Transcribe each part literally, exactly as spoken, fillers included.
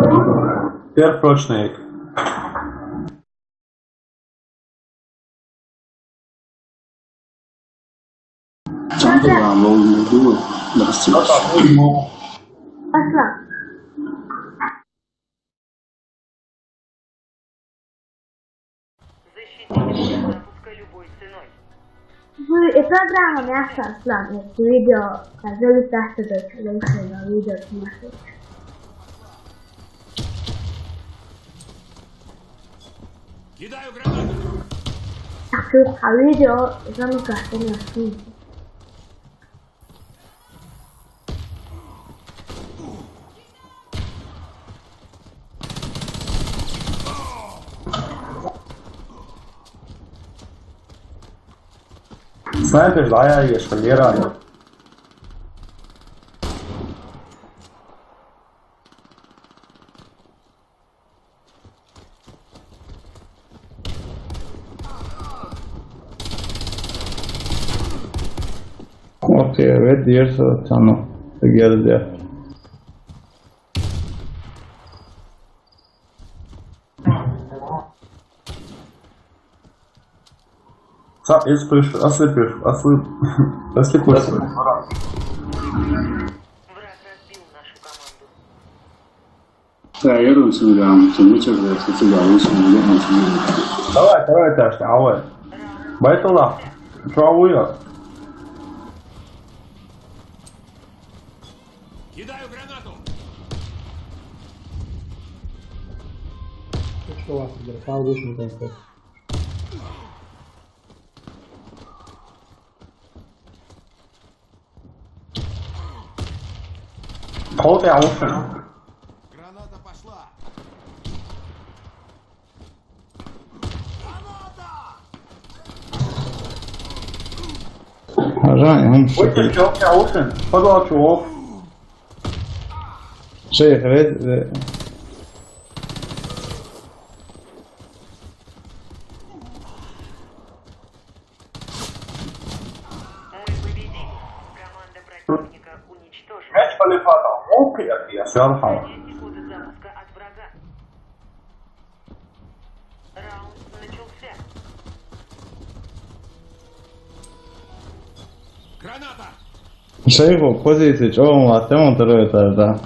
Сверхпрочный. Пошла. Защитите запуска любой ценой. Вы и программа мясо, Аслан, и видео, а вы так что-то, видео смотрите. Кидаю гранату. Ах, ты, а видео, замыкается на. Снайпер, да, я ешь, Валера. Okey, evet, diğer taraftan o. Geldi. Sa-, если приш-, если приш-, если, если приш-, Враг разбил нашу команду. Давай, давай, Таш, давай. Байтулла, что вы? Кидаю гранату. Что у вас, Игорь? Слава Богу, не конец. Кого ты, Алушин? Граната пошла. Граната! Ага, он что? Ой, ты чё, Алушин? Подал чего? Шейх, вед-, вед-, Мы победили. Команда противника уничтожена. Мяч полетел. Ох, я, я сверху. Коды запуска от врага. Раунд начался. Граната! Шейху, позиции, чё он латте, он второй этаж, да.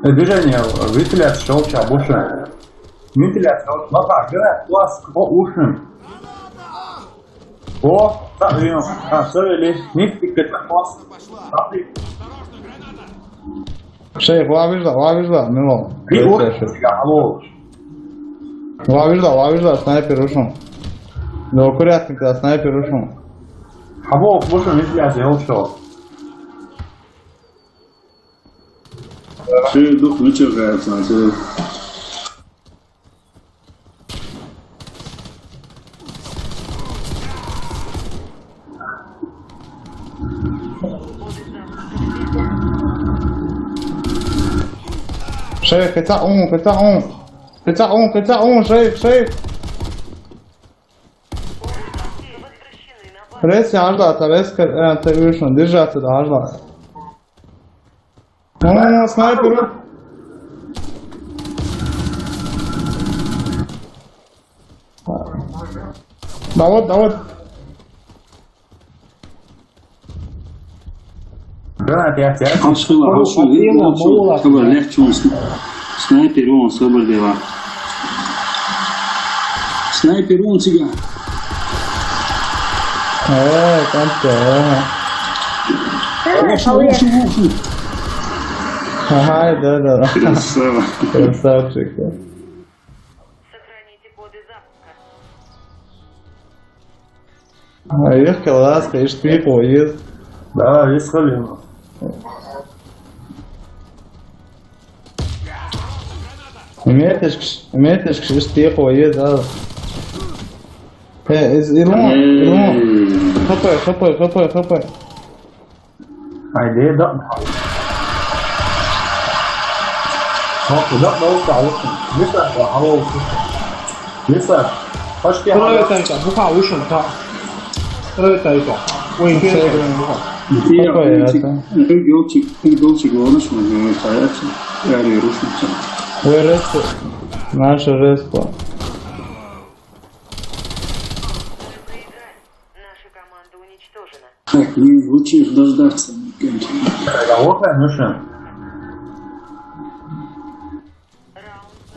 Э, движение, вентиляция, щелча, больше. Вентиляция, вот, вот так, да, класс, по уши. О, так, блин, а, sorry, лишь, не втыкать, класс. Так, и Шейх, ва вижда, ва вижда, мило. И вот, я, алло. Ва вижда, ва вижда, снайпер ушел. Да, аккуратненько, снайпер ушел. Або, больше не связь, я ушел. Шейх, дух, ну чё, кажется, на тебе. Шейх, хотя он, хотя он. Хотя он, хотя он, шейх, шейх. Рес, я ждал, это рес, э, это вышел, держаться, да, ждал. Ана, ана, снайпер. Давай, давай. Гранат, я тебя. Ашхила, ашхила, ашхила, ашхила, легче он сна-, снайпер, он собор дела. Снайпер, он тебя. Эй, там ты, ага. Ушел, ушел, ушел. Ага, да, да, да. Красава. Красавчик, да. Сохраните коды запуска. А, эх, класс, конечно, прикол есть. Да, есть проблема. Меточка, меточка, что ты хуе, да. Э, из, Илон, Илон. Эй. Х П, Х П, Х П, Х П. Айде, да. Hop, uzak da olsa alırsın. Lütfen ya, hava olsun. Lütfen. Hoş geldin. Трое там, буха вышел, да. Трое там. Ой, интересно, буха. Какой это? Ты, Ёлчик, ты, Ёлчик, говоришь, мы, э, стоять. Я не рушу. Вы рестлер. Наша рестлер. Наша команда уничтожена. Так, мне лучше их дождаться. А вот, конечно.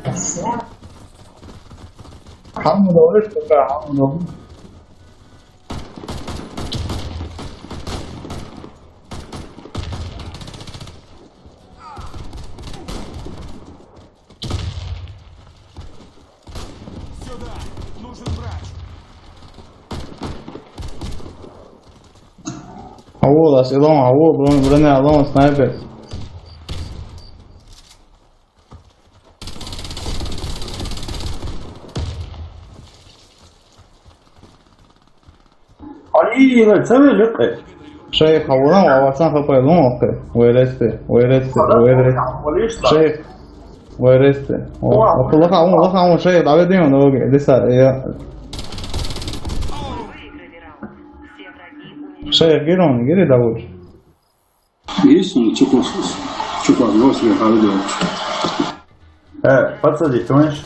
Раунд. Hamı da olur, hamı da olur. Сюда! Нужен врач! Avo, las ilon, avo, bro, bro, ne alon, sniper. Ay, lan, sen öyle. Шейх, а вон, а вон, сан хапай, лун, окей. Уэресте, уэресте, уэресте. Шейх, уэресте. О, лоха, лоха, шейх, давай дим, давай, десар, я. Шейх, гир он, гир, давай. Есть он, чё класс? Чё класс? Давай себе, давай, давай. Э, подсади, понимаешь?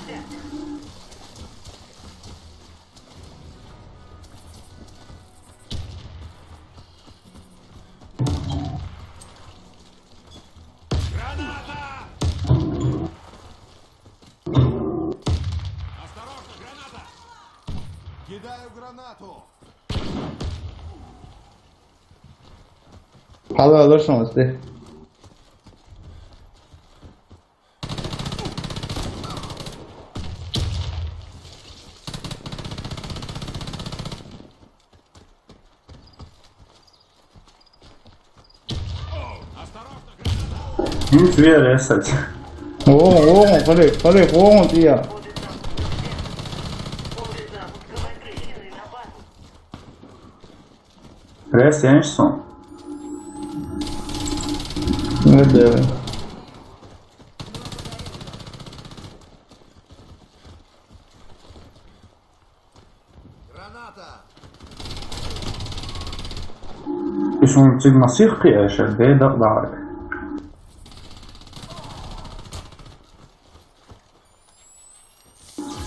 Граната! Осторожно, граната! Кидаю гранату! Алло, алло, что у нас здесь? Ин флер эсэт. О, о, пали, пали, о, тия. Рес, я не что. Не делай. Граната! Ишун цигма сихки эшер, дэ дакъ дакъ.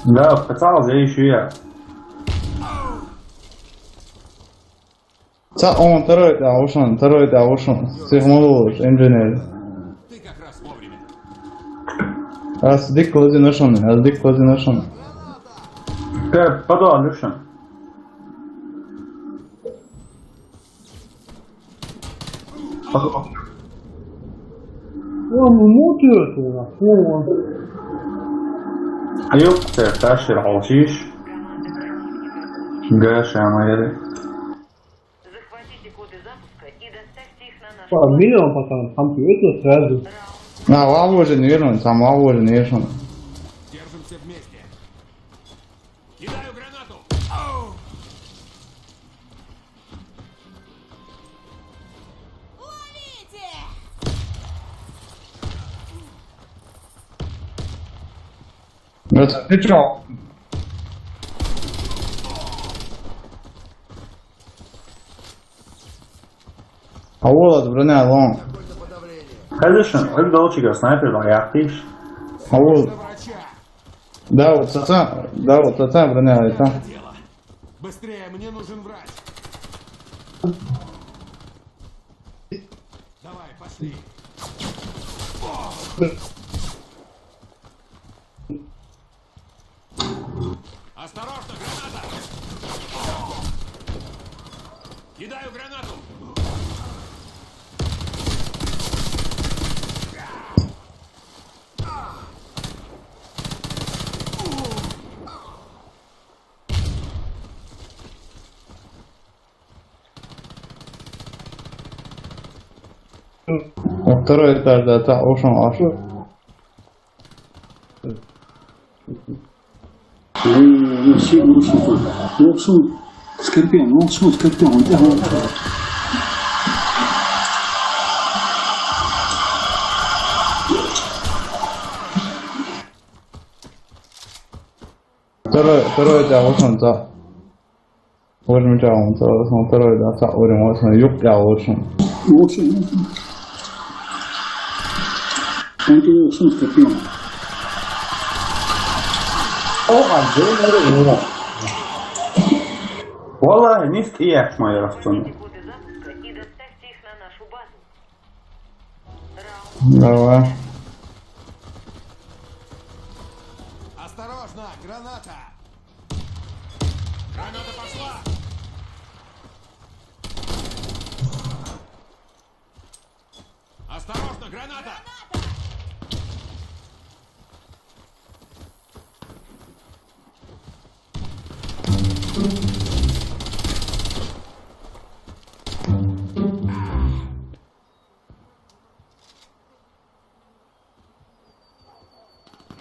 Да, пацан, зэ ещё я. Ца он, второй, да, ушан, второй, да, ушан. Сигмалу, инженер. Ты как раз вовремя. Аз дик лази нашан, аз дик лази нашан. Кэ, подо, Алёша. Он мутит у нас, ну, он. Аюк, тэ ташир алшиш. Гаша, моя. Захватите коды запуска и доставьте их на наш... А, миллион, пацан, там это сразу. А, лаву же, наверное, там лаву же, наверное. Держимся вместе. Кидаю гранату. Ау! Ловите! Это ты чё? А вот, броня, лом. Конечно, как долчика снайпер, да, я пиш. А вот. Да, вот это, да, вот это, броня, это. Быстрее, мне нужен врач. Давай, пошли. Осторожно, граната! Кидаю гранату! Во второй этаж, да, та, ушел, ушел. Ну, ну, все рушатся. Ну, в общем, Скорпион, ну, в общем, Скорпион, он тебя, он тебя. Второй, второй, да, вот он, да. Возьми, да, он, да, вот он, второй, да, да, вот он, вот он, юг, да, вот он. В общем, он тебе сам скопировал. О, а где он? Валлахи, не стоишь, моя расценка. Давай. Осторожно, граната! Граната пошла! Осторожно, граната!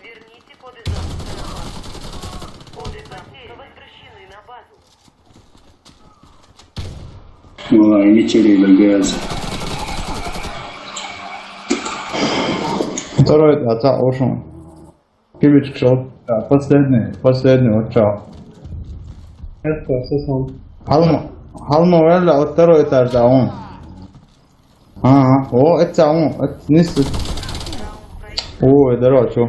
Верните коды запуска на базу. Коды запуска возвращены на базу. Валлахи, не теряй, да, газ. Второй, а та ушел. Кибичка шел. Да, последний, последний, вот чё. Это, все сам. Халма, Халма, валла, вот второй этаж, да, он. Ага, о, это он, это не с-, ой, здорово, чё?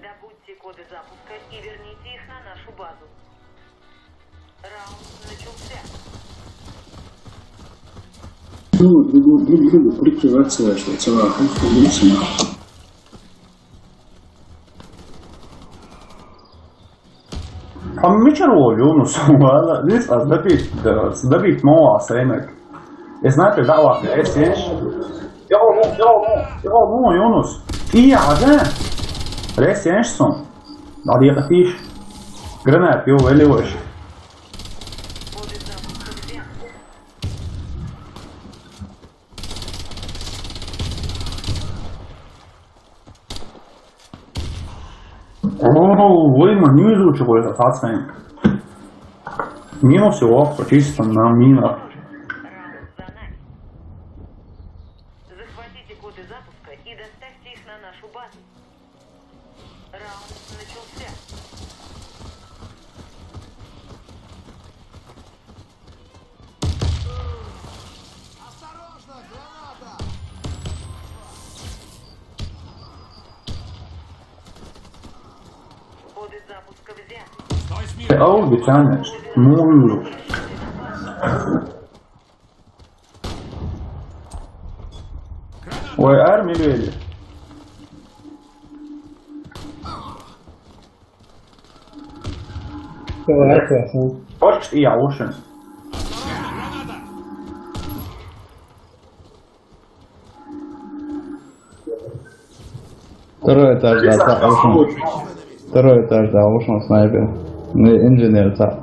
Добудьте коды запуска и верните их на нашу базу. Раунд начался. Ну, друг, друг, друг, прикрываться, что целая, конечно. А мичара волу Юнус? Валла, лиц аз добить, да, добить ма валла сайнак. Э, снайпер, да, валла, э, сеш. Йо, ну, йо, ну, йо, ну, Юнус. И я, да? Ресенш сон. Да, я катиш. Гранат, йо, вели ваш. О, вай, ма, не вижу, чего это, пацаны. Минус его, почистим на минах. Захватите коды запуска и доставьте их на нашу базу. Раунд начался. Коды запуска взяты. Стой смирно. Ау, битане. Ну. Ой, армия вели. Давай, классно. Хочешь, и я лучше. Второй этаж, да, та, ушел. Второй этаж, да, ушел снайпер. Ну, инженер, та.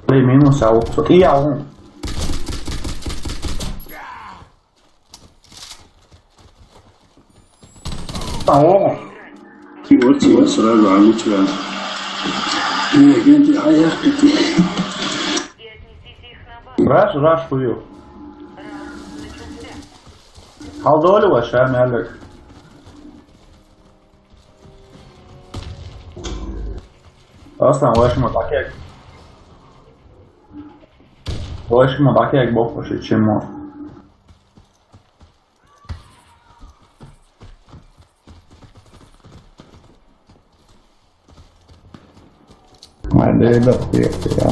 Три минуса, а вот и я, он. А, о. Вот, вот, сразу, а ничего. Не, я не, а я... Раш, раш, хуё. Халдоли ва шамялек. Аслан, вашему бакек. Вашему бакек бог пошли, чему? Ай, да, да, да, да.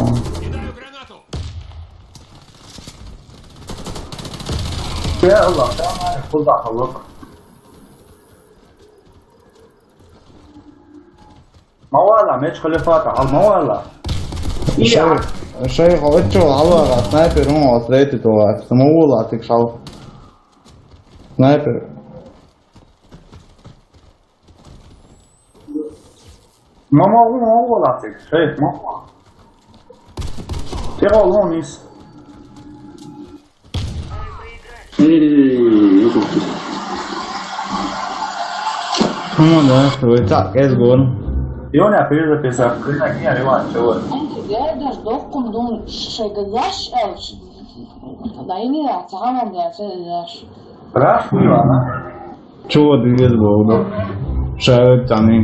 Я Аллах, да, куда халык? Ма валла, меч халифата, ал ма валла. Шей, шей, хо, ичо, алла, снайпер, он, слети то, самоула, тик шал. Снайпер. Ма, ма, ма, ма валла, тик, шей, ма. Тик ал, он, ис. Эй, ну как ты? Come on, да, вы так, эс гон. И он я перезаписал, ты на меня реван, чего? Ан тиге дер док кумдун шейге яш элш. Да ини я цагаман да яш. Раш, хуй, ана. ཁྱོད་བོ་དེ་གས་བོ་ཤ་ཅང་ནི།